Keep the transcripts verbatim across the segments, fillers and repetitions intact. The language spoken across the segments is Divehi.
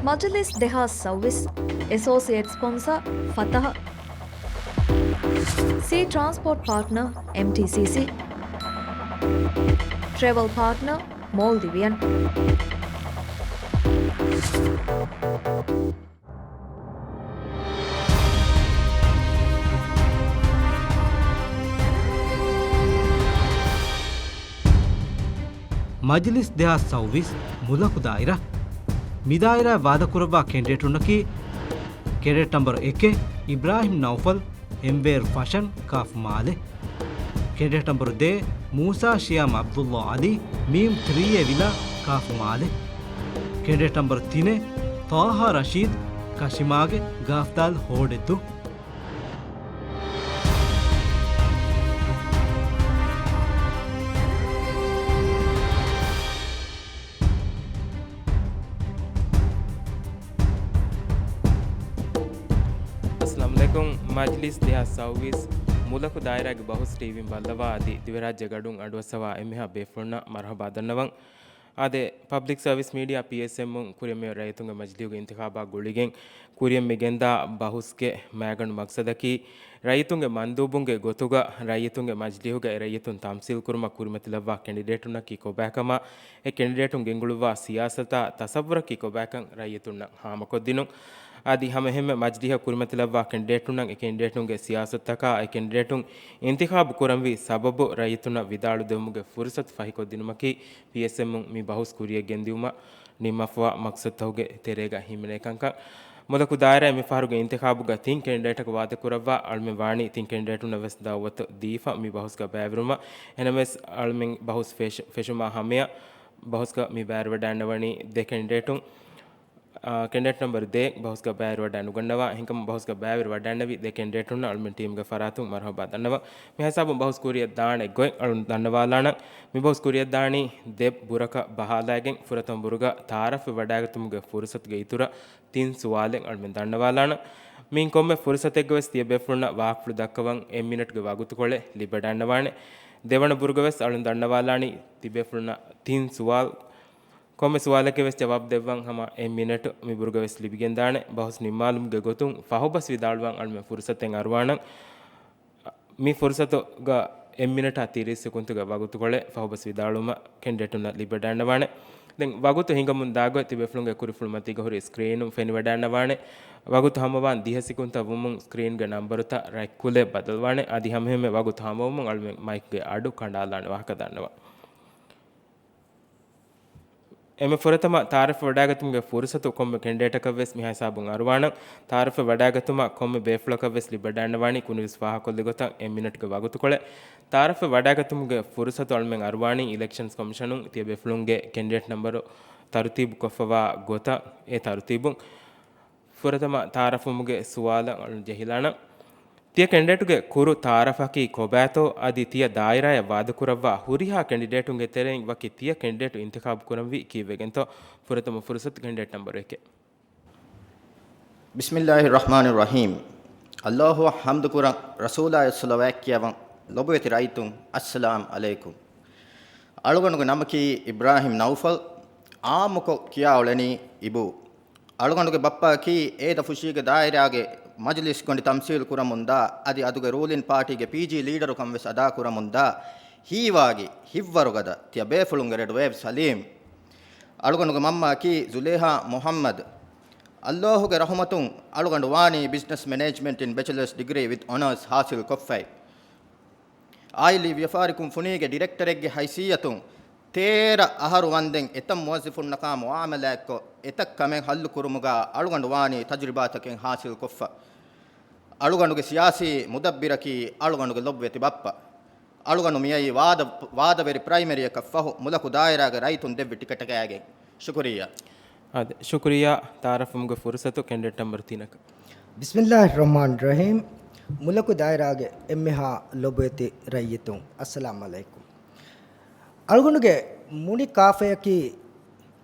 މަޖިލިސް ދެހާސް ސައުވީސް، އެސޯސިއޭޓް ސްޕޮންސަރ ފަތަހަ، ސީ ޓްރާންސްޕޯޓް ޕާޓްނަރ އެމްޓީސީސީ، ޓްރެވެލް ޕާޓްނަރ މޯލްޑިވިއަން. މަޖިލިސް ދެހާސް ސައުވީސް މުލަކު ދާއިރާ. މި ދާއިރާ ވާދަކުރައްވާ ކެންޑިޑޭޓުންނަކީ، ކެންޑިޑޭޓް ނަމްބަރު އެކެއް، އިބްރާހިމް ނައުފަލް، އެމްވޭރު ފަށަން، ކާފު މާލެ. ކެންޑިޑޭޓް ނަމްބަރު ދޭއް، މޫސާ ޝިޔާމް އަބްދުﷲ އަލީ، މީމް ތްރީ އޭ ވިލާ، ކާފު މާލެ. ކެންޑިޑޭޓް ނަމްބަރު ތިނެއް، ޠާހާ ރަޝީދް، ކަށިމާގެ، ގާފްދާލް ހޯޑެއްދޫ. އައްސަލާމު ޢަލައިކުމް. މަޖިލިސް ދެހާސް ސައުވީސް މުލަކު ދާއިރާގެ ބަހުސް ޓީވީން ބައްލަވާ އަދި ދިވެހިރާއްޖެ ގަޑުން އަޑުއައްސަވާ އެންމެހާ ބޭފުޅުންނަށް މަރުޙަބާ ދަންނަވަން. އާދެ، ޕަބްލިކް ސަރވިސް މީޑިއާ، ޕީއެސްއެމުން ކުރިއަށް މި ރައްޔިތުންގެ މަޖިލީހުގެ އިންތިޚާބާ ގުޅިގެން ކުރިއަށް މި ގެންދާ ބަހުސްގެ މައިގަނޑު މަގްސަދަކީ، ރައްޔިތުންގެ މަންދޫބުންގެ ގޮތުގަ ރައްޔިތުންގެ މަޖިލީހުގައި ރައްޔިތުން ތަމްސީލް ކުރުމަށް ކުރިމަތިލައްވާ ކެންޑިޑޭޓުންނަކީ ކޮބާކަމާ، އެ ކެންޑިޑޭޓުން ގެންގުޅުއްވާ ސިޔާސަތާ ތަސައްވުރަކީ ކޮބާކަން ރައްޔިތުންނަށް ހާމަކޮށްދިނުން. އަދި ހަމައެހެންމެ މަޖިލީހަށް ކުރިމަތިލައްވާ ކެންޑިޑޭޓުންނަށް އެ ކެންޑިޑޭޓުންގެ ސިޔާސަތުތަކާ އެ ކެންޑިޑޭޓުން އިންތިޚާބު ކުރަންވީ ސަބަބު ރައްޔިތުންނަށް ވިދާޅުދެވުމުގެ ފުރުސަތު ފަހިކޮށްދިނުމަކީ ޕީއެސްއެމުން މި ބަހުސް ކުރިއަށް ގެންދިއުމަށް ނިންމާފަވާ މަގްސަދުތަކުގެ ތެރޭގަ ހިމެނޭ ކަންކަން. މުލަކު ދާއިރާއިން މިފަހަރުގެ އިންތިޚާބުގަ ތިން ކެންޑިޑޭޓަކު ވާދަކުރައްވާ އަޅުމެން ވާނީ ތިން ކެންޑިޑޭޓުންނަށް ވެސް ދައުވަތު ދީފަ މި ބަހުސްގަ ބައިވެރިވުމަށް. އެހެނަމެސް އަޅުމެން ބަހުސް ފެށު-، ފެށުމާ ހަމަޔަށް ބަހުސްގަ މި ބައިވެރިވަޑައިގަންނަވަނީ ދެ ކެންޑިޑޭޓުން. އާ، ކެންޑިޑޭޓް ނަމްބަރު ދޭއް ބަހުސްގަ ބައިވެރިވަޑައިނުގަންނަވާ. އެހެންކަމުން ބަހުސްގަ ބައިވެރިވަޑައިގަންނެވި ދެ ކެންޑިޑޭޓުންނަށް އަޅުމެން ޓީމްގެ ފަރާތުން މަރުޙަބާ ދަންނަވަން. މި ހިސާބުން ބަހުސް ކުރިއަށް ދާނެ ގޮތް އަޅުން ދަންނަވާލާނަން. މި ބަހުސް ކުރިއަށް ދާނީ ދެ ބުރަކަށް ބަހާލައިގެން ފުރަތަމަ ބުރުގަ ތަޢާރަފްވެ ވަޑައިގަތުމުގެ ފުރުސަތުގެ އިތުރަށް ތިން ސުވާލެއް އަޅުމެން ދަންނަވާލާނަން. މިއިން ކޮންމެ ފުރުސަތެއްގަ ވެސް ތިޔަބޭފުޅުންނަށް ވާހަކަފުޅު ދައްކަވަން އެއް މިނެޓްގެ ވަގުތުކޮޅެއް ލިބިވަޑައިގަންނަވާނެ. ދެވަނަ ބުރުގަ ވެސް އަޅުން ދަންނަވާލާނީ ތިބޭފުޅުންނަށް ތިން ސުވާލު. ކޮންމެ ސުވާލެއްގެ ވެސް ޖަވާބު ދެއްވަން ހަމަ އެއް މިނެޓު މި ބުރުގަ ވެސް ލިބިގެންދާނެ. ބަހުސް ނިންމާލުމުގެ ގޮތުން ފަހުބަސް ވިދާޅުވަން އަޅުމެން ފުރުސަތެއް އަރުވާނަން. މި ފުރުސަތުގަ އެއް މިނެޓާ ތިރީސް ސެކުންތުގެ ވަގުތުކޮޅެއް ފަހުބަސް ވިދާޅުވުމަށް ކެންޑިޑޭޓުންނަށް ލިބިވަޑައިގަންނަވާނެ. ދެން ވަގުތު ހިނގަމުން ދާގޮތް ތިބޭފުޅުންގެ ކުރިފުޅުމަތީގަ ހުރި ސްކްރީނުން ފެނިވަޑައިގަންނަވާނެ. ވަގުތު ހަމަވާން ދިހަ ސެކުންތައް ވުމުން ސްކްރީންގެ ނަންބަރުތައް ރަތްކުލައަށް ބަދަލުވާނެ. އަދި ހަމައެހެންމެ ވަގުތު ހަމަވުމުން އަޅުމެން މައިކްގެ އަޑު ކަނޑާލާނެ ވާހަކަ ދަންނަވަން. އެންމެ ފުރަތަމަ ތަޢާރަފް ވަޑައިގަތުމުގެ ފުރުސަތު ކޮންމެ ކެންޑިޑޭޓަކަށް ވެސް މިހާ ހިސާބުން އަރުވާނަން. ތަޢާރަފް ވަޑައިގަތުމަށް ކޮންމެ ބޭފުޅަކަށް ވެސް ލިބިވަޑައިގަންނަވާނީ ކުނިވެސް ފާހަގަކޮށްލި ގޮތަށް އެއް މިނެޓްގެ ވަގުތުކޮޅެއް. ތަޢާރަފް ވަޑައިގަތުމުގެ ފުރުސަތު އަޅުމެން އަރުވާނީ އިލެކްޝަންސް ކޮމިޝަނުން ތިޔަބޭފުޅުންގެ ކެންޑިޑޭޓް ނަންބަރު ތަރުތީބު ކޮށްފަވާ ގޮތަށް އެ ތަރުތީބުން. ފުރަތަމަ ތަޢާރަފްވުމުގެ ސުވާލަށް އަޅުން ޖެހިލާނަން. ތިޔަ ކެންޑިޑޭޓުގެ ކުރު ތަޢާރަފަކީ ކޮބާތޯ އަދި ތިޔަ ދާއިރާއަށް ވާދަކުރައްވާ ހުރިހާ ކެންޑިޑޭޓުންގެ ތެރެއިން ވަކި ތިޔަ ކެންޑިޑޭޓު އިންތިޚާބު ކުރަންވީ ކީއްވެގެންތޯ؟ ފުރަތަމަ ފުރުސަތު ކެންޑިޑޭޓް ނަންބަރު އެކެއް. ބިސްމިއްލާހި ރަޙްމާނި ރަޙީމް. އައްލާހުއަށް ޙަމްދު ކުރަން، ރަސޫލާޔަށް ޞަލަވާތް ކިޔަވަން، ލޮބުވެތި ރައްޔިތުން، އައްސަލާމް ޢަލައިކުމް. އަޅުގަނޑުގެ ނަމަކީ އިބްރާހިމް ނައުފަލް، ޢާއްމުކޮށް ކިޔާ އުޅެނީ އިބޫ. އަޅުގަނޑުގެ ބައްޕައަކީ އޭދަ ފުށީގެ ދާއިރާގެ މަޖިލިސް ގޮނޑި ތަމްސީލް ކުރަމުންދާ އަދި އަދުގެ ރޫލިން ޕާޓީގެ ޕީޖީ ލީޑަރުކަން ވެސް އަދާކުރަމުންދާ ހީވާގި ހިތްވަރުގަދަ ތިޔަބޭފުޅުންގެ ރެޑް ވޭވް ސަލީމް. އަޅުގަނޑުގެ މަންމައަކީ ޒުލޭހާ މުޙައްމަދު. އައްލާހުގެ ރަޙުމަތުން އަޅުގަނޑު ވާނީ ބިޒްނަސް މެނޭޖްމަންޓް އިން ބެޗެލަރސް ޑިގްރީ ވިތް އޮނާސް ޙާޞިލް ކޮށްފައި. އާއިލީ ވިޔަފާރި ކުންފުނީގެ ޑިރެކްޓަރެއްގެ ހައިސިއްޔަތުން ތޭރަ އަހަރު ވަންދެން އެތައް މުވައްޒިފުންނަކާ މުޢާމަލާތްކޮށް، އެތައް ކަމެއް ހައްލު ކުރުމުގަ އަޅުގަނޑު ވާނީ ތަޖުރިބާތަކެއް ޙާޞިލްކޮށްފަ. އަޅުގަނޑުގެ ސިޔާސީ މުދައްބިރަކީ އަޅުގަނޑުގެ ލޮބުވެތި ބައްޕަ. އަޅުގަނޑު މިއައީ ވާދަ، ވާދަވެރި ޕްރައިމަރީއަކަށް ފަހު، މުލަކު ދާއިރާގެ ރައްޔިތުން ދެއްވި ޓިކެޓަކާގެން. ޝުކުރިއްޔާ. އާދެ، ޝުކުރިއްޔާ، ތަޢާރަފްވުމުގެ ފުރުސަތު ކެންޑިޑޭޓް ނަންބަރު ތިނަކަށް. ބިސްމިއްލާހި ރަޙްމާނި ރަޙީމް. މުލަކު ދާއިރާގެ އެންމެހާ ލޮބުވެތި ރައްޔިތުން، އައްސަލާމް ޢަލައިކުމް. އަޅުގަނޑުގެ މުނި ކާފަޔަކީ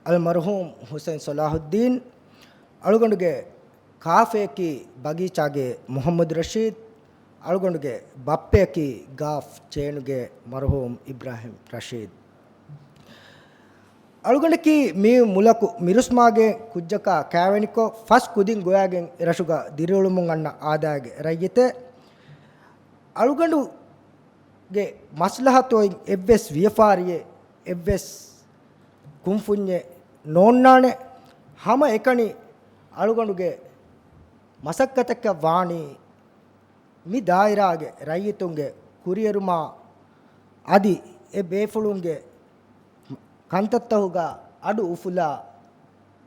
އަލްމަރްޙޫމް ޙުސައިން ޞަލާޙުއްދީން. އަޅުގަނޑުގެ ކާފަޔަކީ ބަގީޗާގެ މުޙައްމަދު ރަޝީދް. އަޅުގަނޑުގެ ބައްޕަޔަކީ ގާފް ޗޭނުގެ މަރުޙޫމް އިބްރާހިމް ރަޝީދް. އަޅުގަނޑަކީ މި މުލަކު މިރުސްމާގެ ކުއްޖަކާ ކާވެނިކޮށް، ފަސް ކުދިން ގޮވާގެން އެރަށުގަ ދިރިއުޅުމުން އަންނަ އާދައިގެ ރައްޔިތެއް. އަޅުގަނޑުގެ މަސްލަހަތު އޮތް އެއްވެސް ވިޔަފާރިއެއް، އެއްވެސް ކުންފުންޏެއް ނޯންނާނެ. ހަމަ އެކަނި އަޅުގަނޑުގެ މަސައްކަތަކަށް ވާނީ މި ދާއިރާގެ ރައްޔިތުންގެ ކުރިއެރުމާ އަދި އެ ބޭފުޅުންގެ ކަންތައްތަހުގަ އަޑު އުފުލާ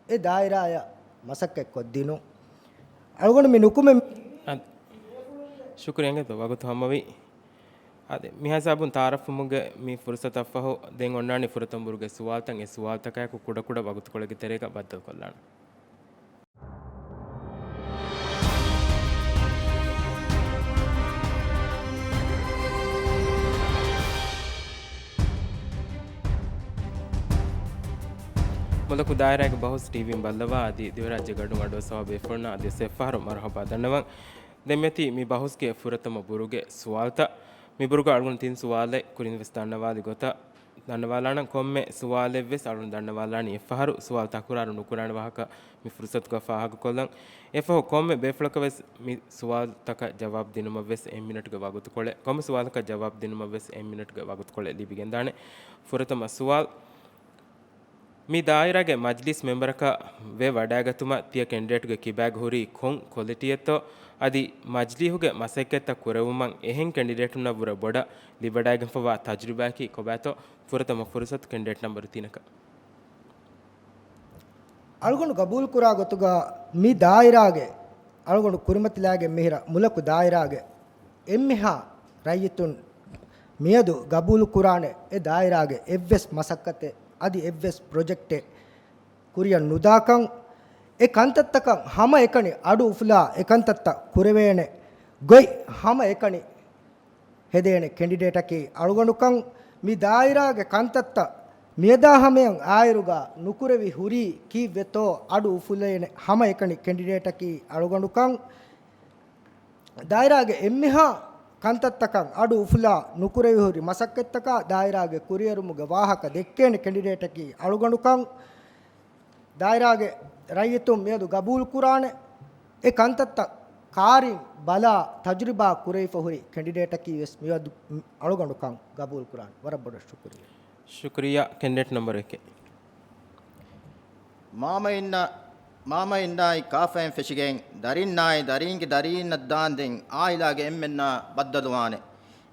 އެ ދާއިރާޔަށް މަސައްކަތްކޮށްދިނުން. އަޅުގަނޑު މި ނުކުމެ އަދި، ޝުކުރިއްޔާ އިނގޭތޯ ވަގުތު ހަމަވި. އަދި، މިހިސާބުން ތައާރަފްވުމުގެ މި ފުރުސަތަށްފަހު ދެން އޮންނާނީ ފުރަތަމަ ބުރުގެ ސުވާލުތައް. އެ ސުވާލުތަކާއެކު ކުޑަކުޑަ ވަގުތުކޮޅެއްގެ ތެރޭގަ ބައްދަލުކޮށްލާނަން. މުލަކު ދާއިރާގެ ބަހުސް ޓީވީން ބައްލަވާ އަދި ދިވެހިރާއްޖެ ގަޑުން އަޑުއައްސަވާ ބޭފުޅުންނަށް އަދިވެސް އެއްފަހަރު މަރުހަބާ ދަންނަވަން. ދެންމެތި މި ބަހުސްގެ ފުރަތަމަ ބުރުގެ ސުވާލުތައް. މި ބުރުގަ އަޅުގަނޑު ތިން ސުވާލެއް ކުރިން ވެސް ދަންނަވާލި ގޮތަށް ދަންނަވާލާނަން. ކޮންމެ ސުވާލެއްވެސް އަޅުން ދަންނަވާލާނީ އެއްފަހަރު. ސުވާލު ތަކުރާރު ނުކުރާނެ ވާހަކަ މި ފުރުސަތުގަ ފާހަގަކޮށްލަން. އެއަށްފަހު ކޮންމެ ބޭފުޅަކަށް ވެސް މި ސުވާލުތަކަށް ޖަވާބު ދިނުމަށް ވެސް އެއް މިނެޓުގެ ވަގުތުކޮޅެއް، ކޮންމެ ސުވާލަކަށް ޖަވާބު ދިނުމަށް ވެސް އެއް މިނެޓުގެ ވަގުތުކޮޅެއް ލިބިގެންދާނެ. ފުރަތަމަ ސުވާލު. މި ދާއިރާގެ މަޖްލީސް މެމްބަރަކަށް ވެ ވަޑައިގަތުމަށް ތިޔަ ކެންޑިޑޭޓުގެ ކިބާގަ ހުރީ ކޮން ކޮލިޓީއެއްތޯ؟ އަދި މަޖްލީހުގެ މަސައްކަތްތައް ކުރެވުމަށް އެހެން ކެންޑިޑޭޓުންނަށް ވުރެ ބޮޑަށް ލިބިވަޑައިގެންފަވާ ތަޖުރިބާއަކީ ކޮބާތޯ؟ ފުރަތަމަ ފުރުސަތު ކެންޑިޑޭޓް ނަމްބަރު ތިނަކަށް. އަޅުގަނޑު ގަބޫލުކުރާ ގޮތުގަ މި ދާއިރާގެ އަޅުގަނޑު ކުރިމަތިލާގެން މިހިރަ މުލަކު ދާއިރާގެ އެންމެހާ ރައްޔިތުން މިއަދު ގަބޫލުކުރާނެ އެ ދާއިރާގެ އެއްވެސް މަސައްކަތެއް އަދި އެއްވެސް ޕްރޮޖެކްޓެއް ކުރިއަށް ނުދާކަން، އެ ކަންތައްތަކަށް ހަމައެކަނި އަޑު އުފުލާ އެ ކަންތައްތައް ކުރެވޭނެ ގޮތް ހަމައެކަނި ހެދޭނެ ކެންޑިޑޭޓަކީ އަޅުގަނޑުކަން. މި ދާއިރާގެ ކަންތައްތައް މިއަދާ ހަމަޔަށް އާއިރުގަ ނުކުރެވި ހުރީ ކީއްވެތޯ އަޑު އުފުލޭނެ ހަމައެކަނި ކެންޑިޑޭޓަކީ އަޅުގަނޑުކަން. ދާއިރާގެ އެންމެހާ ކަންތައްތަކަށް އަޑު އުފުލާ ނުކުރެވިހުރި މަސައްކަތްތަކާ ދާއިރާގެ ކުރިއެރުމުގެ ވާހަކަ ދެއްކޭނެ ކެންޑިޑޭޓަކީ އަޅުގަނޑުކަން. ދާއިރާގެ ރައްޔިތުން މިއަދު ގަބޫލުކުރާނެ އެ ކަންތައްތައް ކާރިން ބަލާ ތަޖުރިބާ ކުރެވިފަ ހުރި ކެންޑިޑޭޓަކީ ވެސް މިއަދު އަޅުގަނޑުކަން ގަބޫލުކުރާނެ. ވަރަށް ބޮޑަށް ޝުކުރިއްޔާ. ޝުކުރިއްޔާ. ކެންޑިޑޭޓް ނަމްބަރު އެކެއް. މާމައިންނާ، މާމައިންނާއި ކާފައިން ފެށިގެން، ދަރިންނާއި ދަރީންގެ ދަރީންނަށް ދާންދެން އާއިލާގެ އެންމެންނާ ބައްދަލުވާނެ.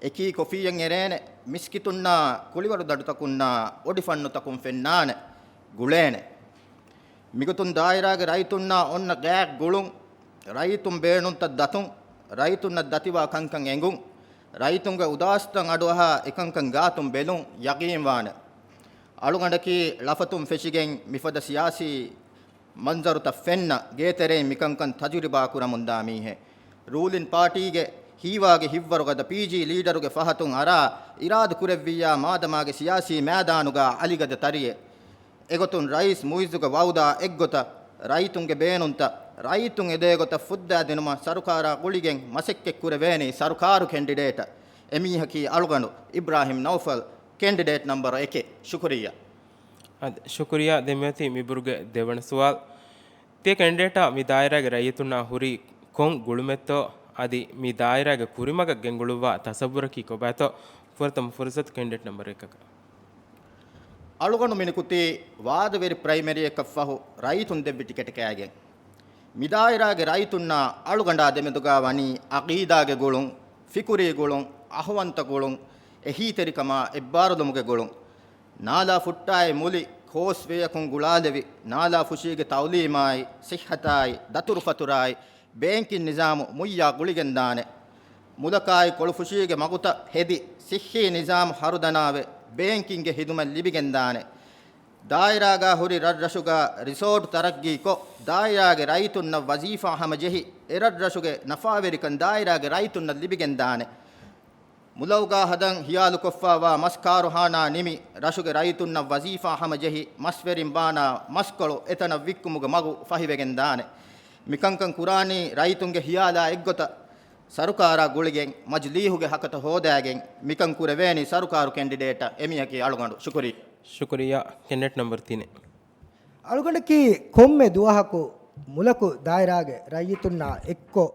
އެކީ ކޮފީއެއް އެރޭނެ، މިސްކިތުންނާ ކުޅިވަރުދަނޑުތަކުންނާ އޮޑިފަންނުތަކުން ފެންނާނެ، ގުޅޭނެ. މިގޮތުން ދާއިރާގެ ރައްޔިތުންނާ އޮންނަ ގާތް ގުޅުން، ރައްޔިތުން ބޭނުންތައް ދަތުން، ރައްޔިތުންނަށް ދަތިވާ ކަންކަން އެނގުން، ރައްޔިތުންގެ އުދާސްތައް އަޑުއަހާ އެކަންކަން ގާތުން ބެލުން ޔަގީންވާނެ. އަޅުގަނޑަކީ ޅަފަތުން ފެށިގެން މިފަދަ ސިޔާސީ މަންޒަރުތައް ފެންނަ ގޭތެރެއިން މިކަންކަން ތަޖުރިބާ ކުރަމުންދާ މީހެއް. ރޫލިން ޕާޓީގެ ހީވާގި ހިތްވަރުގަދަ ޕީޖީ ލީޑަރުގެ ފަހަތުން އަރާ އިރާދަ ކުރެއްވިއްޔާ މާދަމާގެ ސިޔާސީ މައިދާނުގަ އަލިގަދަ ތަރިއެއް. އެގޮތުން ރައީސް މުއިއްޒުގެ ވައުދާ އެއްގޮތަށް ރައްޔިތުންގެ ބޭނުންތައް ރައްޔިތުން އެދޭގޮތަށް ފުއްދާދިނުމަށް ސަރުކާރާ ގުޅިގެން މަސައްކަތްކުރެވޭނީ ސަރުކާރު ކެންޑިޑޭޓަށް. އެމީހަކީ އަޅުގަނޑު އިބްރާހިމް ނައުފަލް، ކެންޑިޑޭޓް ނަމްބަރު އެކެއް. ޝުކުރިއްޔާ. އަދި، ޝުކުރިއްޔާ. ދެން މިއޮތީ މި ބުރުގެ ދެވަނަ ސުވާލު. ތިޔަ ކެންޑިޑޭޓާ މި ދާއިރާގެ ރައްޔިތުންނާ ހުރީ ކޮން ގުޅުމެއްތޯ؟ އަދި މި ދާއިރާގެ ކުރިމަގަށް ގެންގުޅުއްވާ ތަސައްވުރަކީ ކޮބާތޯ؟ ފުރަތަމަ ފުރުސަތު ކެންޑިޑޭޓް ނަމްބަރު އެކަކަށް. އަޅުގަނޑު މިނިކުތީ ވާދަވެރި ޕްރައިމަރީއަކަށްފަހު ރައްޔިތުން ދެއްވި ޓިކެޓެއް ކައިގެން. މި ދާއިރާގެ ރައްޔިތުންނާ އަޅުގަނޑާ ދެމެދުގަ ވަނީ އަގީދާގެ ގުޅުން، ފިކުރީ ގުޅުން، އަހުވަންތަ ގުޅުން، އެހީތެރިކަމާ އެއްބާރުލުމުގެ ގުޅުން. ނާލާ ފުއްޓާއި މުލި ކޯސްވޭއަކުން ގުޅާލެވި، ނާލާ ފުށީގެ ތައުލީމާއި، ސިއްހަތާއި، ދަތުރުފަތުރާއި، ބޭންކިން ނިޒާމު މުއްޔާ ގުޅިގެންދާނެ. މުލަކާއި ކޮޅުފުށީގެ މަގުތައް ހެދި، ސިއްހީ ނިޒާމު ހަރުދަނާވެ، ބޭންކިންގެ ހިދުމަތް ލިބިގެންދާނެ. ދާއިރާގަ ހުރި ރަށްރަށުގަ ރިސޯޓް ތަރައްގީކޮށް، ދާއިރާގެ ރައްޔިތުންނަށް ވަޒީފާ ހަމަޖެހި، އެރަށްރަށުގެ ނަފާވެރިކަން ދާއިރާގެ ރައްޔިތުންނަށް ލިބިގެންދާނެ. މުލައުގަ ހަދަން ހިޔާލުކޮށްފައިވާ މަސް ކާރުހާނާ ނިމި، ރަށުގެ ރައްޔިތުންނަށް ވަޒީފާ ހަމަޖެހި، މަސްވެރިން ބާނާ މަސްކޮޅު އެތަނަށް ވިއްކުމުގެ މަގު ފަހިވެގެންދާނެ. މިކަންކަން ކުރާނީ ރައްޔިތުންގެ ހިޔާލާ އެއްގޮތަށް ސަރުކާރާ ގުޅިގެން، މަޖިލީހުގެ ހަކަތަ ހޯދާގެން. މިކަން ކުރެވޭނީ ސަރުކާރު ކެންޑިޑޭޓަށް. އެމީހަކީ އަޅުގަނޑު. ޝުކުރިއްޔާ. ޝުކުރިއްޔާ. ކެންޑިޑޭޓް ނަމްބަރު ތިނެއް. އަޅުގަނޑަކީ ކޮންމެ ދުވަހަކު މުލަކު ދާއިރާގެ ރައްޔިތުންނާ އެއްކޮށް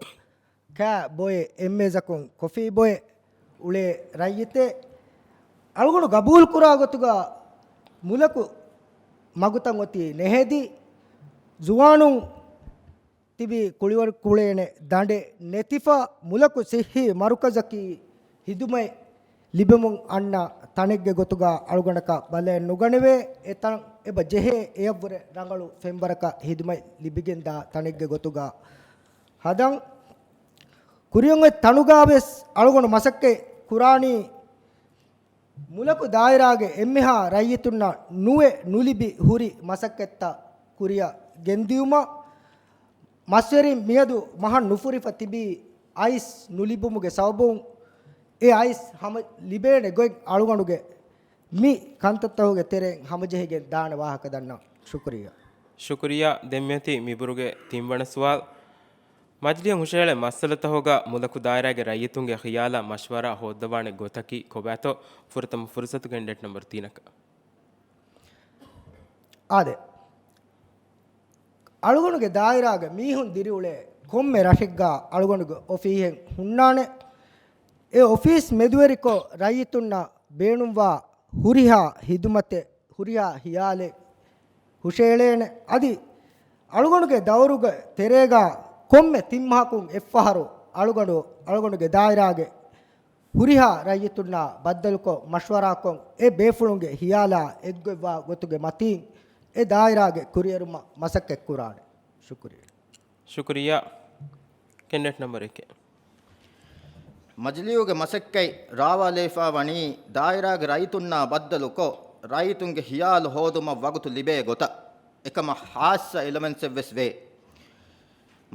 ކާ ބޮއެ އެންމޭޒަކުން ކޮފީ ބޮއެ އުޅޭ ރައްޔިތެއް. އަޅުގަނޑު ގަބޫލު ކުރާ ގޮތުގަ މުލަކު މަގުތައް އޮތީ ނެހެދި، ޒުވާނުން ތިބި ކުޅިވަރު ކުޅޭނެ ދަނޑެއް ނެތިފަ، މުލަކު ސިއްހީ މަރުކަޒަކީ ހިދުމަތް ލިބެމުން އަންނަ ތަނެއްގެ ގޮތުގަ އަޅުގަނޑަކަށް ބަލައެއް ނުގަނެވޭ. އެ ތަން އެބަ ޖެހޭ އެޔަށްވުރެ ރަނގަޅު ފެންވަރަކަށް ހިދުމަތް ލިބިގެންދާ ތަނެއްގެ ގޮތުގަ ހަދަން. ކުރިއަށް އޮތް ތަނުގަ ވެސް އަޅުގަނޑު މަސައްކަތް ކުރާނީ މުލަކު ދާއިރާގެ އެންމެހާ ރައްޔިތުންނަށް ނުވެ ނުލިބި ހުރި މަސައްކަތްތައް ކުރިއަށް ގެންދިއުމަށް. މަސްވެރިން މިއަދު މަހަށް ނުފުރިފަ ތިބީ އައިސް ނުލިބުމުގެ ސަބަބުން، އެ އައިސް ހަމަ ލިބޭނެ ގޮތް އަޅުގަނޑުގެ މި ކަންތައްތަހުގެ ތެރެއިން ހަމަޖެހިގެން ދާނެ ވާހަކަ ދަންނަ. ޝުކުރިއްޔާ. ޝުކުރިއްޔާ. ދެން މިއޮތީ މިބުރުގެ ތިންވަނަ ސުވާލު. މަޖިލީހުން ހުށައެޅޭ މައްސަލަތަހުގަ މުލަކު ދާއިރާގެ ރައްޔިތުންގެ ޚިޔާލާ މަޝްވަރާ ހޯއްދަވާނެ ގޮތަކީ ކޮބާތޯ؟ ފުރަތަމަ ފުރުސަތު ކެންޑިޑޭޓް ނަމްބަރު ތީނަކަށް. އާދެ. އަޅުގަނޑުގެ ދާއިރާގެ މީހުން ދިރިއުޅޭ ކޮންމެ ރަށެއްގަ އަޅުގަނޑުގެ އޮފީހެއް ހުންނާނެ. އެ އޮފީސް މެދުވެރިކޮށް ރައްޔިތުންނަށް ބޭނުންވާ ހުރިހާ ހިދުމަތެއް، ހުރިހާ ހިޔާލެއް ހުށައެޅޭނެ. އަދި އަޅުގަނޑުގެ ދައުރުގެ ތެރޭގަ ކޮންމެ ތިން މަހަކުން އެއްފަހަރު އަޅުގަނޑު، އަޅުގަނޑުގެ ދާއިރާގެ ހުރިހާ ރައްޔިތުންނާ ބައްދަލުކޮށް، މަޝްވަރާކޮށް، އެ ބޭފުޅުންގެ ހިޔާލާ އެއްގޮތްވާ ގޮތުގެ މަތީން އެ ދާއިރާގެ ކުރިއެރުމަށް މަސައްކަތްކުރާނެ. ޝުކުރިއްޔާ. ޝުކުރިއްޔާ. ކެންޑިޑޭޓް ނަމްބަރު އެކެއް. މަޖިލީހުގެ މަސައްކަތް ރާވާލައިފާ ވަނީ ދާއިރާގެ ރައްޔިތުންނާ ބައްދަލުކޮށް، ރައްޔިތުންގެ ހިޔާލު ހޯދުމަށް ވަގުތު ލިބޭ ގޮތަށް. އެކަމަށް ހާއްސަ އެލަވެންސެއްވެސް ވޭ.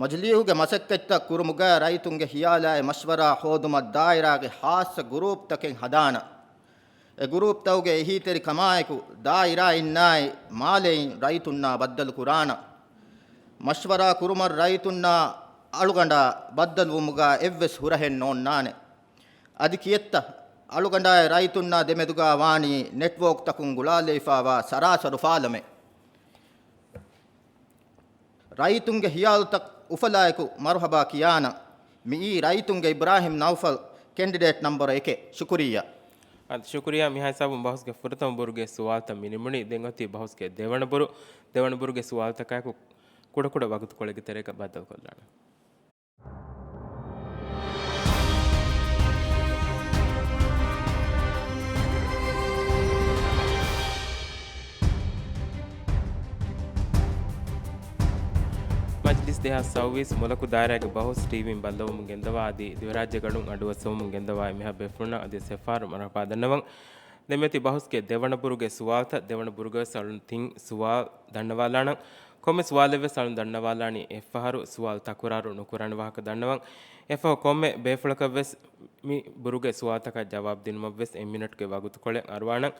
މަޖިލީހުގެ މަސައްކަތްތައް ކުރުމުގަ ރައްޔިތުންގެ ހިޔާލާއި މަޝްވަރާ ހޯދުމަށް ދާއިރާގެ ހާއްސަ ގުރޫޕްތަކެއް ހަދާނަ. އެ ގުރޫޕްތަކުގެ އެހީތެރިކަމާއެކު ދާއިރާއިންނާއި މާލެއިން ރައްޔިތުންނާ ބައްދަލު ކުރާނަ. މަޝްވަރާ ކުރުމަށް ރައްޔިތުންނާ އަޅުގަނޑާ ބައްދަލުވުމުގަ އެއްވެސް ހުރަހެއް ނޯންނާނެ. އަދި ކިއެއްތަ؟ އަޅުގަނޑާއި ރައްޔިތުންނާ ދެމެދުގަ ވާނީ ނެޓްވޯކްތަކުން ގުޅާލައިފާވާ ސަރާސަރު ފާލަމެއް. ރައްޔިތުންގެ ހިޔާލުތައް އުފަލާއެކު މަރުހަބާ ކިޔާނަ. މިއީ ރައްޔިތުންގެ އިބްރާހިމް ނައުފަލް، ކެންޑިޑޭޓް ނަމްބަރު އެކެއް. ޝުކުރިއްޔާ. އަދި ޝުކުރިއްޔާ. މިހާ ހިސާބުން ބަހުސްގެ ފުރަތަމަ ބުރުގެ ސުވާލުތައް މި ނިމުނީ. ދެން އޮތީ ބަހުސްގެ ދެވަނަ ބުރު. ދެވަނަ ބުރުގެ ސުވާލުތަކާއެކު ކުޑަކުޑަ ވަގުތުކޮޅެއްގެ ތެރޭގަ ބައްދަލުކޮށްލާނަން. މަޖިލިސް ދެހާސް ސައުވީސް މުލަކު ދާއިރާގެ ބަހުސް ޓީވީން ބައްލަވަމުން ގެންދަވާ އަދި ދިވެރާއްޖޭގަނޑުން އަޑުއައްސަވަމުން ގެންދަވާ އެންމެހާ ބޭފުޅުންނަށް އަދިވެސް އެއްފަހަރު މަރުހަބާ ދަންނަވަން. ދެންމެތި ބަހުސްގެ ދެވަނަ ބުރުގެ ސުވާލުތައް. ދެވަނަ ބުރުގަވެސް އަޅުން ތިން ސުވާލު ދަންނަވާލާނަން. ކޮންމެ ސުވާލެއްވެސް އަޅުން ދަންނަވާލާނީ އެއްފަހަރު ސުވާލު ތަކުރާރު ނުކުރާނެ ވާހަކަ ދަންނަވަން. އެއަށްފަހު ކޮންމެ ބޭފުޅަކަށްވެސް މި ބުރުގެ ސުވާލުތަކަށް ޖަވާބު ދިނުމަށްވެސް އެއް މިނެޓްގެ ވަގުތުކޮޅެއް އަރުވާނަން.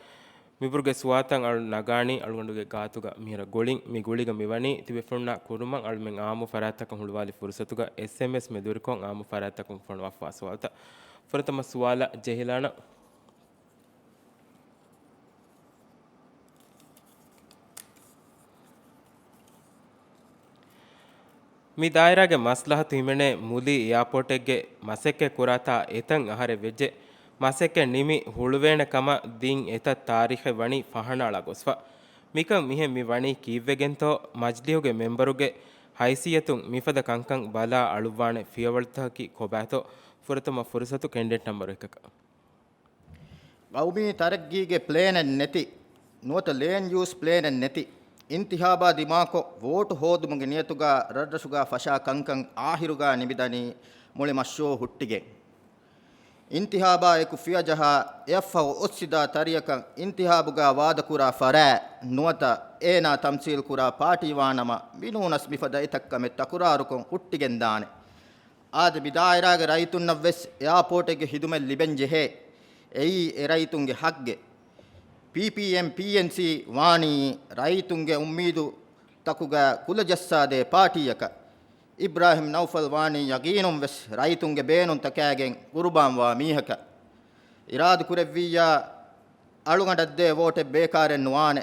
މިބުރުގެ ސުވާލުތައް އަޅުން ނަގާނީ އަޅުގަނޑުގެ ގާތުގަ މިހިރަ ގުޅިން. މި ގުޅިގަ މިވަނީ ތިބޭފުޅުންނާ ކުރުމަށް އަޅުމެން އާއްމު ފަރާތްތަކުން ހުޅުވާލި ފުރުސަތުގަ އެސްއެމްއެސް މެދުވެރިކޮށް އާއްމު ފަރާތްތަކުން ފޮނުވާފަވާ ސުވާލުތައް. ފުރަތަމަ ސުވާލަށް ޖެހިލާނަން. މި ދާއިރާގެ މަސްލަހަތު ހިމެނޭ މުލި އެއާޕޯޓެއްގެ މަސައްކަތް ކުރާތާ އެތަން އަހަރެއް ވެއްޖެ. މަސައްކަތް ނިމި ހުޅުވޭނެ ކަމަށް ދިން އެތައް ތާރީޚެއް ވަނީ ފަހަނައަޅާ ގޮސްފަ. މިކަން މިހެން މި ވަނީ ކީއްވެގެންތޯ؟ މަޖިލީހުގެ މެމްބަރުގެ ހައިސިއްޔަތުން މިފަދަ ކަންކަން ބަލާ އަޅުއްވާނެ ފިޔަވަޅުތަކަކީ ކޮބާތޯ؟ ފުރަތަމަ ފުރުސަތު ކެންޑިޑޭޓް ނަމްބަރު އެކަކަށް. ގައުމީ ތަރައްގީގެ ޕްލޭނެއް ނެތި، ނުވަތަ ލޭންޑް ޔޫސް ޕްލޭނެއް ނެތި، އިންތިހާބާ ދިމާކޮށް ވޯޓު ހޯދުމުގެ ނިޔަތުގަ ރަށްރަށުގަ ފަށާ ކަންކަން އާހިރުގަ ނިމިދަނީ މުޅި މަޝްރޫއު ހުއްޓިގެން. އިންތިހާބާއެކު ފިޔަޖަހާ އެއަށްފަހު އޮއްސިދާ ތަރިއަކަށް އިންތިހާބުގަ ވާދަކުރާ ފަރާތް ނުވަތަ އޭނާ ތަމްސީލްކުރާ ޕާޓީ ވާނަމަ މިނޫނަސް މިފަދަ އެތައް ކަމެއް ތަކުރާރުކޮށް ހުއްޓިގެންދާނެ. އާދެ، މި ދާއިރާގެ ރައްޔިތުންނަށްވެސް އެއާޕޯޓެއްގެ ހިދުމަތް ލިބެންޖެހޭ. އެއީ އެ ރައްޔިތުންގެ ހައްގެއް. ޕީޕީއެމް، ޕީއެންސީ ވާނީ ރައްޔިތުންގެ އުއްމީދުތަކުގަ ކުލަޖައްސާދޭ ޕާޓީއަކަށް. އިބްރާހިމް ނައުފަލް ވާނީ ޔަގީނުންވެސް ރައްޔިތުންގެ ބޭނުންތަކާގެން ގުރުބާންވާ މީހަކަށް. އިރާދަކުރެއްވިއްޔާ، އަޅުގަނޑަށް ދޭ ވޯޓެއް ބޭކާރެއް ނުވާނެ.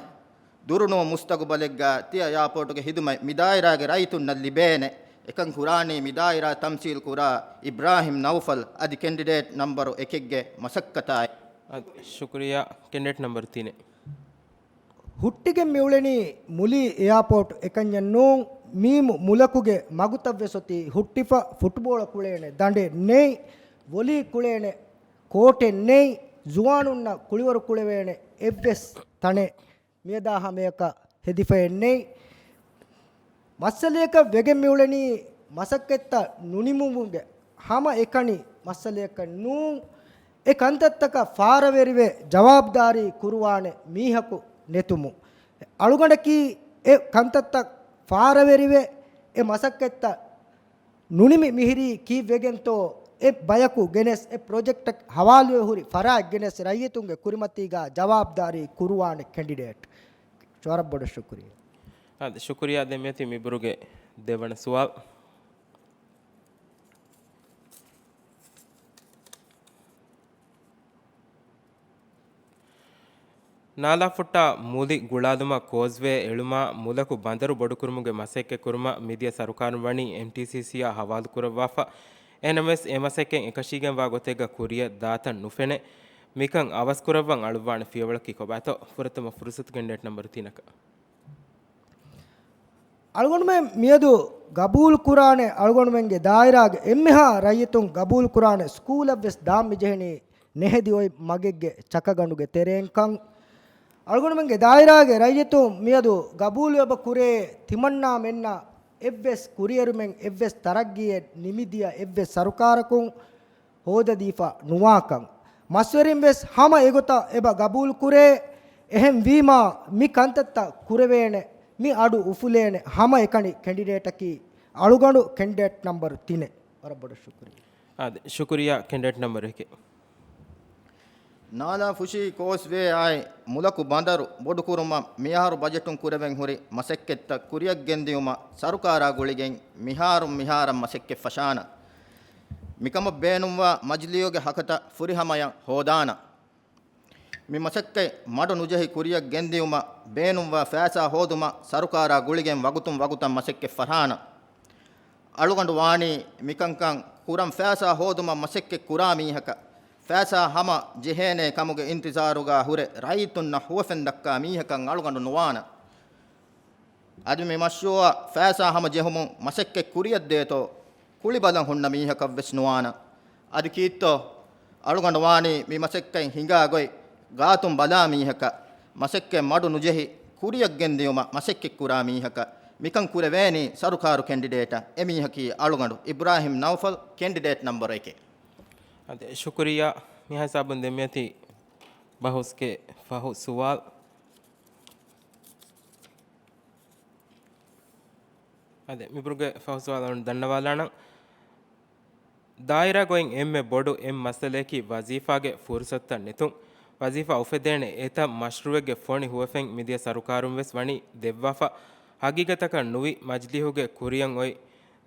ދުރުނޫ މުސްތަގުބަލެއްގަ ތިޔަ އެއާޕޯޓުގެ ހިދުމަތް މި ދާއިރާގެ ރައްޔިތުންނަށް ލިބޭނެ. އެކަން ކުރާނީ މި ދާއިރާ ތަމްސީލް ކުރާ އިބްރާހިމް ނައުފަލް އަދި ކެންޑިޑޭޓް ނަމްބަރު އެކެއްގެ މަސައްކަތާއި. އަދި ޝުކުރިއްޔާ ކެންޑިޑޭޓް ނަމްބަރު ތިނެއް. ހުއްޓިގެން މިއުޅެނީ މުލީ އެއާޕޯޓް އެކަންޏެއް ނޫން. މީމު މުލަކުގެ މަގުތައްވެސް އޮތީ ހުއްޓިފަ. ފުޓްބޯޅަ ކުޅޭނެ ދަނޑެއް ނެތް، ވޮލީ ކުޅޭނެ ކޯޓެއް ނެތް، ޒުވާނުންނަށް ކުޅިވަރު ކުޅެވޭނެ އެއްވެސް ތަނެއް މިއަދާ ހަމަޔަކަށް ހެދިފައެއް ނެތް. މައްސަލަޔަކަށް ވެގެން މިއުޅެނީ މަސައްކަތްތައް ނުނިމުމުގެ ހަމަ އެކަނި މައްސަލަޔަކަށް ނޫން. އެ ކަންތައްތަކަށް ފާރަވެރިވެ ޖަވާބުދާރީ ކުރުވާނެ މީހަކު ނެތުމު. އަޅުގަނޑަކީ އެ ކަންތައްތައް ފާރަވެރިވެ އެ މަސައްކަތްތައް ނުނިމި މިހިރީ ކީއްވެގެންތޯ؟ އެ ބަޔަކު ގެނެސް، އެ ޕްރޮޖެކްޓަށް ހަވާލުވެ ހުރި ފަރާތް ގެނެސް ރައްޔިތުންގެ ކުރިމަތީގަ ޖަވާބުދާރީ ކުރުވާނެ ކެންޑިޑޭޓް. ވަރަށް ބޮޑަށް ޝުކުރިއްޔާ. އާދެ، ޝުކުރިއްޔާ. ދެން މިއޮތީ މިބުރުގެ ދެވަނަ ސުވާލު. ނާލާފުއްޓާ މުލި ގުޅާލުމަށް ކޯސްވޭ އެޅުމާ، މުލަކު ބަނދަރު ބޮޑުކުރުމުގެ މަސައްކަތް ކުރުމަށް މިދިޔަ ސަރުކާރުން ވަނީ އެމްޓީސީސީއާ ހަވާލު ކުރައްވާފަ. އެހެނަމެސް އެ މަސައްކަތް އެކަށީގެންވާ ގޮތެއްގަ ކުރިއަށް ދާތަން ނުފެނޭ. މިކަން އަވަސްކުރައްވަން އަޅުއްވާނެ ފިޔަވަޅަކީ ކޮބާތޯ؟ ފުރަތަމަ ފުރުސަތު ކެންޑިޑޭޓް ނަމްބަރު ތިނަކަށް. އަޅުގަނޑުމެން މިއަދު ގަބޫލު ކުރާނެ، އަޅުގަނޑުމެންގެ ދާއިރާގެ އެންމެހާ ރައްޔިތުން ގަބޫލު ކުރާނެ ސްކޫލަށްވެސް ދާން މިޖެހެނީ ނެހެދި އޮތް މަގެއްގެ ޗަކަގަނޑުގެ ތެރެއިންކަން. އަޅުގަނޑުމެންގެ ދާއިރާގެ ރައްޔިތުން މިއަދު ގަބޫލު އެބަ ކުރޭ ތިމަންނާމެންނަށް އެއްވެސް ކުރިއެރުމެއް، އެއްވެސް ތަރައްގީއެއް ނިމިދިޔަ އެއްވެސް ސަރުކާރަކުން ހޯދަދީފަ ނުވާކަން. މަސްވެރިން ވެސް ހަމަ އެގޮތަށް އެބަ ގަބޫލު ކުރޭ. އެހެން ވީމާ، މި ކަންތައްތައް ކުރެވޭނެ، މި އަޑު އުފުލޭނެ ހަމަ އެކަނި ކެންޑިޑޭޓަކީ އަޅުގަނޑު ކެންޑިޑޭޓް ނަމްބަރު ތިނެއް. ވަރަށް ބޮޑަށް ޝުކުރިއްޔާ. އާދެ، ޝުކުރިއްޔާ ކެންޑިޑޭޓް ނަމްބަރު އެކެއް. ނާލާ ފުށީ ކޯސްވޭ އާއި މުލަކު ބަނދަރު ބޮޑުކުރުމަށް މިއަހަރު ބަޖެޓުން ކުރެވެން ހުރި މަސައްކަތްތައް ކުރިއަށް ގެންދިއުމަށް ސަރުކާރާ ގުޅިގެން މިހާރުން މިހާރަށް މަސައްކަތް ފަށާނަން. މިކަމަށް ބޭނުންވާ މަޖިލީހުގެ ހަކަތަ ފުރިހަމަޔަށް ހޯދާނަން. މި މަސައްކަތް މަޑު ނުޖެހި ކުރިއަށް ގެންދިއުމަށް ބޭނުންވާ ފައިސާ ހޯދުމަށް ސަރުކާރާ ގުޅިގެން ވަގުތުން ވަގުތަށް މަސައްކަތް ފަށާނަން. އަޅުގަނޑު ވާނީ މިކަންކަން ކުރަން ފައިސާ ހޯދުމަށް މަސައްކަތް ކުރާ މީހަކަށް، ފައިސާ ހަމަ ޖެހޭނޭ ކަމުގެ އިންތިޒާރުގަ ހުރެ ރައްޔިތުންނަށް ހުވަފެން ދައްކާ މީހަކަށް އަޅުގަނޑު ނުވާނަން. އަދި މި މަޝްރޫއަށް ފައިސާ ހަމަ ޖެހުމުން މަސައްކަތް ކުރިއަށްދޭތޯ ކުޅިބަލަން ހުންނަ މީހަކަށްވެސް ނުވާނަން. އަދި ކީއްތޯ؟ އަޅުގަނޑު ވާނީ މި މަސައްކަތް ހިނގާ ގޮތް ގާތުން ބަލާ މީހަކަށް، މަސައްކަތް މަޑު ނުޖެހި ކުރިއަށް ގެންދިއުމަށް މަސައްކަތް ކުރާ މީހަކަށް. މިކަން ކުރެވޭނީ ސަރުކާރު ކެންޑިޑޭޓަށް. އެ މީހަކީ އަޅުގަނޑު އިބްރާހިމް ނައުފަލް، ކެންޑިޑޭޓް ނަމްބަރު އެކެއް. އަދި ޝުކުރިއްޔާ. މިހާ ހިސާބުން ދެން މިއޮތީ ބަހުސްގެ ފަހު ސުވާލު. އާދެ، މިބުރުގެ ފަހު ސުވާލު ދަންނަވާލާނަން. ދާއިރާގައި އެންމެ ބޮޑު އެއް މައްސަލަޔަކީ ވަޒީފާގެ ފުރުސަތުތައް ނެތުން. ވަޒީފާ އުފެދޭނެ އެތައް މަޝްރޫއެއްގެ ފޮނި ހުވަފެން މިދިޔަ ސަރުކާރުން ވެސް ވަނީ ދެއްވާފަ. ހަގީގަތަކަށް ނުވި، މަޖިލީހުގެ ކުރިއަށް އޮތް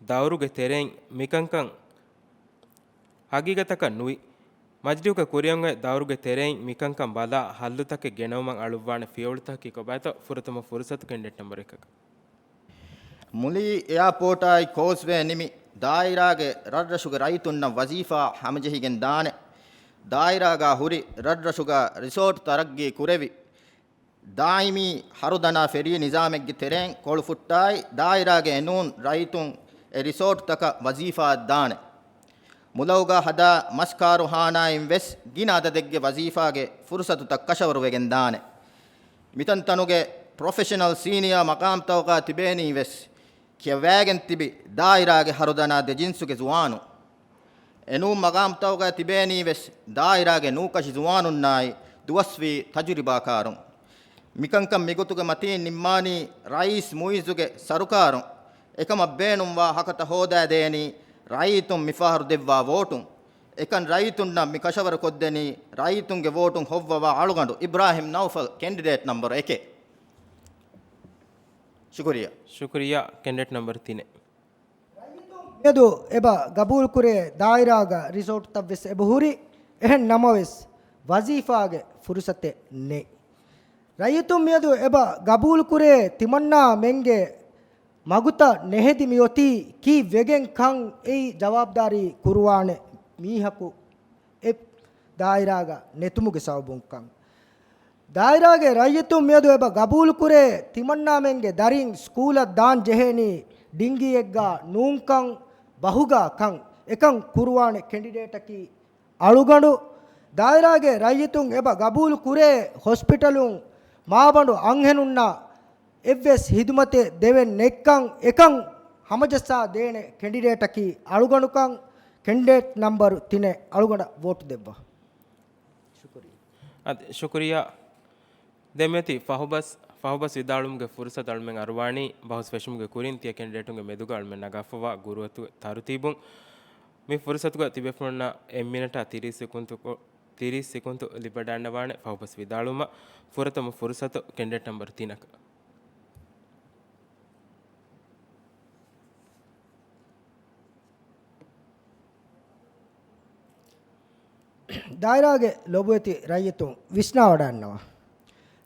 ދައުރުގެ ތެރެއިން މިކަންކަން ހަގީގަތަކަށް ނުވި، މަޖިލީހުގެ ކުރިއަށް އޮތް ދައުރުގެ ތެރެއިން މިކަންކަން ބަލާ ހައްލުތަކެއް ގެނައުމަށް އަޅުއްވާނެ ފިޔަވަޅުތަކަކީ ކޮބާތޯ؟ ފުރަތަމަ ފުރުސަތު ކެންޑިޑޭޓް ނަމްބަރު އެކަކަށް. މުލީ އެއާޕޯޓާއި ކޯސްވޭ ނިމި، ދާއިރާގެ ރަށްރަށުގެ ރައްޔިތުންނަށް ވަޒީފާ ހަމަޖެހިގެން ދާނެ. ދާއިރާގަ ހުރި ރަށްރަށުގަ ރިސޯޓް ތަރައްގީ ކުރެވި، ދާއިމީ ހަރުދަނާ ފެރީ ނިޒާމެއްގެ ތެރެއިން ކޮޅުފުއްޓާއި، ދާއިރާގެ އެނޫން ރައްޔިތުން އެ ރިސޯޓްތަކަށް ވަޒީފާއަށް ދާނެ. މުލައުގަ ހަދާ މަސްކާރުހާނާއިން ވެސް ގިނަ އަދަދެއްގެ ވަޒީފާގެ ފުރުސަތުތައް ކަށަވަރުވެގެން ދާނެ. މިތަންތަނުގެ ޕްރޮފެޝަނަލް ސީނިއާ މަގާމްތަކުގަ ތިބޭނީ ވެސް ކިޔަވައިގެން ތިބި ދާއިރާގެ ހަރުދަނާ ދެ ޖިންސުގެ ޒުވާނުން. އެނޫން މަގާމްތަކުގަ ތިބޭނީ ވެސް ދާއިރާގެ ނޫކަށި ޒުވާނުންނާއި ދުވަސްވީ ތަޖުރިބާކާރުން. މިކަންކަން މިގޮތުގެ މަތީން ނިންމާނީ ރައީސް މުއިއްޒުގެ ސަރުކާރުން. އެކަމަށް ބޭނުންވާ ހަކަތަ ހޯދައިދޭނީ ރައްޔިތުން މިފަހަރު ދެއްވާ ވޯޓުން. އެކަން ރައްޔިތުންނަށް މި ކަށަވަރު ކޮށްދެނީ ރައްޔިތުންގެ ވޯޓުން ހޮއްވަވާ އަޅުގަނޑު އިބްރާހިމް ނައުފަލް، ކެންޑިޑޭޓް ނަމްބަރު އެކެއް. ޝުކުރިއްޔާ. ޝުކުރިއްޔާ، ކެންޑިޑޭޓް ނަމްބަރު ތިނެއް. މިއަދު އެބަ ގަބޫލުކުރޭ ދާއިރާގަ ރިސޯޓްތައްވެސް އެބަ ހުރި. އެހެން ނަމަވެސް، ވަޒީފާގެ ފުރުސަތެއް ނެތް. ރައްޔިތުން މިއަދު އެބަ ގަބޫލުކުރޭ ތިމަންނާމެންގެ މަގުތައް ނެހެދި މިއޮތީ ކީއްވެގެން ކަން އެއީ ޖަވާބުދާރީ ކުރުވާނެ މީހަކު އެ ދާއިރާގަ ނެތުމުގެ ސަބަބުން ކަން. ދާއިރާގެ ރައްޔިތުން މިއަދު އެބަ ގަބޫލުކުރޭ ތިމަންނާމެންގެ ދަރިން ސްކޫލަށް ދާން ޖެހޭނީ ޑިންގީއެއްގަ ނޫންކަން ބަހުގަ ކަން. އެކަން ކުރުވާނެ ކެނޑިޑޭޓަކީ އަޅުގަނޑު. ދާއިރާގެ ރައްޔިތުން އެބަ ގަބޫލު ކުރޭ ހޮސްޕިޓަލުން މާބަނޑު އަންހެނުންނަށް އެއްވެސް ހިދުމަތެއް ދެވެން ނެތްކަން އެކަން ހަމަޖައްސާ ދޭނެ ކެނޑިޑޭޓަކީ އަޅުގަނޑުކަން. ކެނޑިޑޭޓް ނަމްބަރު ތިނެއް އަޅުގަނޑަށް ވޯޓު ދެއްވާ. ޝުކުރިއްޔާ. އަދި ޝުކުރިއްޔާ. ދެންމެތި ފަހުބަސް، ފަހުބަސް ވިދާޅުވުމުގެ ފުރުސަތު އަޅުމެން އަރުވާނީ ބަހުސް ފެށުމުގެ ކުރިން ތިޔަ ކެނޑިޑޭޓުންގެ މެދުގަ އަޅުމެން ނަގާފަވާ ގުރުއަތުގެ ތަރުތީބުން. މި ފުރުސަތުގަ ތިބޭފުޅުންނަށް އެއް މިނެޓާ ތިރީސް ސެކުންތު، ތިރީސް ސެކުންތު ލިބިވަޑައިގަންނަވާނެ ފަހުބަސް ވިދާޅުވުމަށް. ފުރަތަމަ ފުރުސަތު ކެނޑިޑޭޓް ނަމްބަރު ތިނަކަށް. ދާއިރާގެ ލޮބުވެތި ރައްޔިތުން ވިސްނާވަޑައިގަންނަވާ.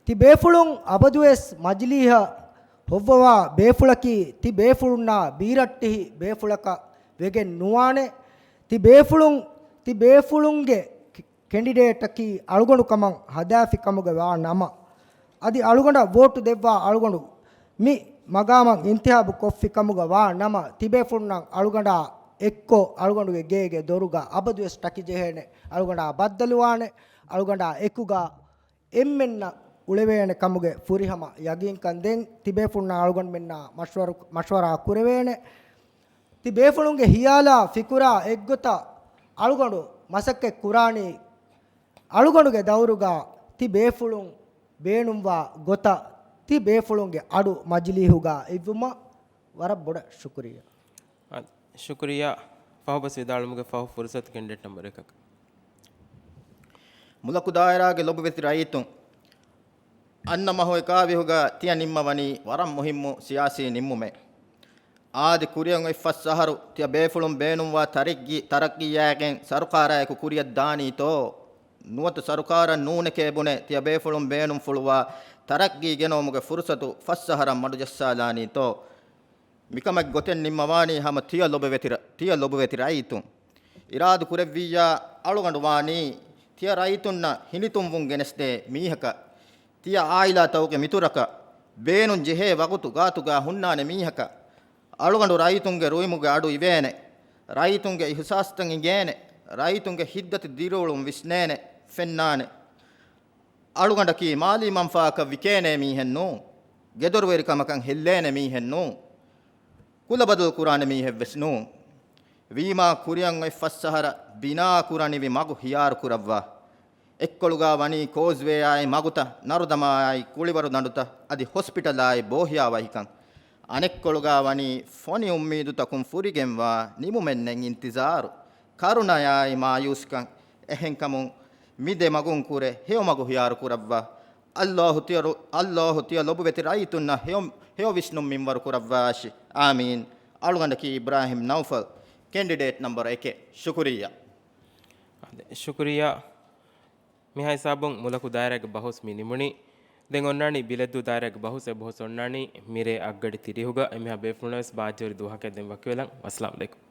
ތި ބޭފުޅުން އަބަދުވެސް މަޖިލީހަށް ހޮއްވަވާ ބޭފުޅަކީ ތި ބޭފުޅުންނާ ބީރައްޓެހި ބޭފުޅަކަށް ވެގެން ނުވާނެ. ތި ބޭފުޅުން، ތި ބޭފުޅުންގެ ކެނޑިޑޭޓަކީ އަޅުގަނޑު ކަމަށް ހަދާފި ކަމުގަ ވާ ނަމަ، އަދި އަޅުގަނޑަށް ވޯޓު ދެއްވާ އަޅުގަނޑު މި މަގާމަށް އިންތިހާބު ކޮށްފި ކަމުގަ ވާ ނަމަ، ތިބޭފުޅުންނަށް އަޅުގަނޑާ އެއްކޮށް އަޅުގަނޑުގެ ގޭގެ ދޮރުގަ އަބަދުވެސް ޓަކި ޖެހޭނެ. އަޅުގަނޑާ ބައްދަލުވާނެ. އަޅުގަނޑާ އެކުގަ އެންމެންނަށް އުޅެވޭނެ ކަމުގެ ފުރިހަމަ ޔަގީންކަން ދޭން. ތިބޭފުޅުންނާ އަޅުގަނޑުމެންނާ މަޝްވަރު-، މަޝްވަރާ ކުރެވޭނެ. ތި ބޭފުޅުންގެ ހިޔާލާ ފިކުރާ އެއްގޮތަށް އަޅުގަނޑު މަސައްކަތް ކުރާނީ އަޅުގަނޑުގެ ދައުރުގަ ތި ބޭފުޅުން ބޭނުންވާ ގޮތަށް ތި ބޭފުޅުންގެ އަޑު މަޖިލީހުގަ އިއްވުމަށް. ވަރަށް ބޮޑަށް ޝުކުރިއްޔާ. އަ، ޝުކުރިއްޔާ. ފަހުބަސް ވިދާޅުމުގެ ފަހު ފުރުސަތު ކެނޑިޑޭޓް ނަމްބަރު އެކަކަށް. މުލަކު ދާއިރާގެ ލޮބުވެތި ރައްޔިތުން، އަންނަ މަހު އެކާވީހުގަ ތިޔަ ނިންމަވަނީ ވަރަށް މުހިއްމު ސިޔާސީ ނިންމުމެއް. އާދި ކުރިއަށް އޮތް ފަސް އަހަރު ތިޔަ ބޭފުޅުން ބޭނުންވާ ތަރައްގީ، ތަރައްގީއާގެން ސަރުކާރާއެކު ކުރިއަށް ދާނީތޯ؟ ނުވަތަ ސަރުކާރަށް ނޫނެކޭ ބުނެ ތިޔަ ބޭފުޅުން ބޭނުންފުޅުވާ ތަރައްގީ ގެނައުމުގެ ފުރުސަތު ފަސް އަހަރަށް މަޑުޖައްސާލާނީތޯ؟ މިކަމަށް ގޮތެއް ނިންމަވާނީ ހަމަ ތިޔަ ލޮބުވެތި ރަ-، ތިޔަ ލޮބުވެތި ރައްޔިތުން. އިރާދު ކުރެއްވިއްޔާ، އަޅުގަނޑު ވާނީ ތިޔަ ރައްޔިތުންނަށް ހިނިތުންވުން ގެނެސްދޭ މީހަކަށް، ތިޔަ އާއިލާތަކުގެ މިތުރަކަށް، ބޭނުން ޖެހޭ ވަގުތު ގާތުގަ ހުންނާނެ މީހަކަށް. އަޅުގަނޑު ރައްޔިތުންގެ ރުއިމުގެ އަޑު އިވޭނެ، ރައްޔިތުންގެ އިހުސާސްތައް އިނގޭނެ، ރައްޔިތުންގެ ހިތްދަތި ދިރިއުޅުން ވިސްނޭނެ، ފެންނާނެ. އަޅުގަނޑަކީ މާލީ މަންފާއަކަށް ވިކޭނޭ މީހެއް ނޫން. ގެދޮރުވެރިކަމަކަށް ހެއްލޭނެ މީހެއް ނޫން. ކުލަބަދަލު ކުރާނެ މީހެއްވެސް ނޫން. ވީމާ ކުރިއަށް އޮތް ފަސް އަހަރަށް ބިނާ ކުރަނިވި މަގު ހިޔާރު ކުރައްވާ. އެއްކޮޅުގަ ވަނީ ކޯޒްވޭއާއި މަގުތައް، ނަރުދަމާއާއި ކުޅިވަރުދަނޑުތައް، އަދި ހޮސްޕިޓަލާއި ބޯހިޔާވަހިކަން. އަނެއްކޮޅުގަ ވަނީ ފޮނި އުއްމީދުތަކުން ފުރިގެންވާ ނިމުމެއް ނެތް އިންތިޒާރު. ކަރުނަޔާއި މާޔޫސްކަން. އެހެންކަމުން މި ދެ މަގުން ކުރެ ހެޔޮ މަގު ހިޔާރު ކުރައްވާ. އައްލާހު ތިޔަ ރު-، އައްލާހު ތިޔަ ލޮބުވެތި ރައްޔިތުންނަށް ހެޔޮ، ހެޔޮ ވިސްނުން މިންވަރު ކުރައްވާށި. އާމީން. އަޅުގަނޑަކީ އިބްރާހިމް ނައުފަލް، ކެނޑިޑޭޓް ނަމްބަރު އެކެއް. ޝުކުރިއްޔާ. އާދެ، ޝުކުރިއްޔާ. މިހާ ހިސާބުން މުލަކު ދާއިރާގެ ބަހުސް މި ނިމުނީ. ދެން އޮންނާނީ ބިލެއްދޫ ދާއިރާގެ ބަހުސް. އެ ބަހުސް އޮންނާނީ މިރޭ އަށްގަޑި ތިރީހުގަ. އެމީހާ ބޭފުޅުންނަށް ވެސް ބާއްޖަވެރި ދުވަހަކަށް ދެން ވަކިވެލަން. ވައްސަލާމް އަލައިކުމް.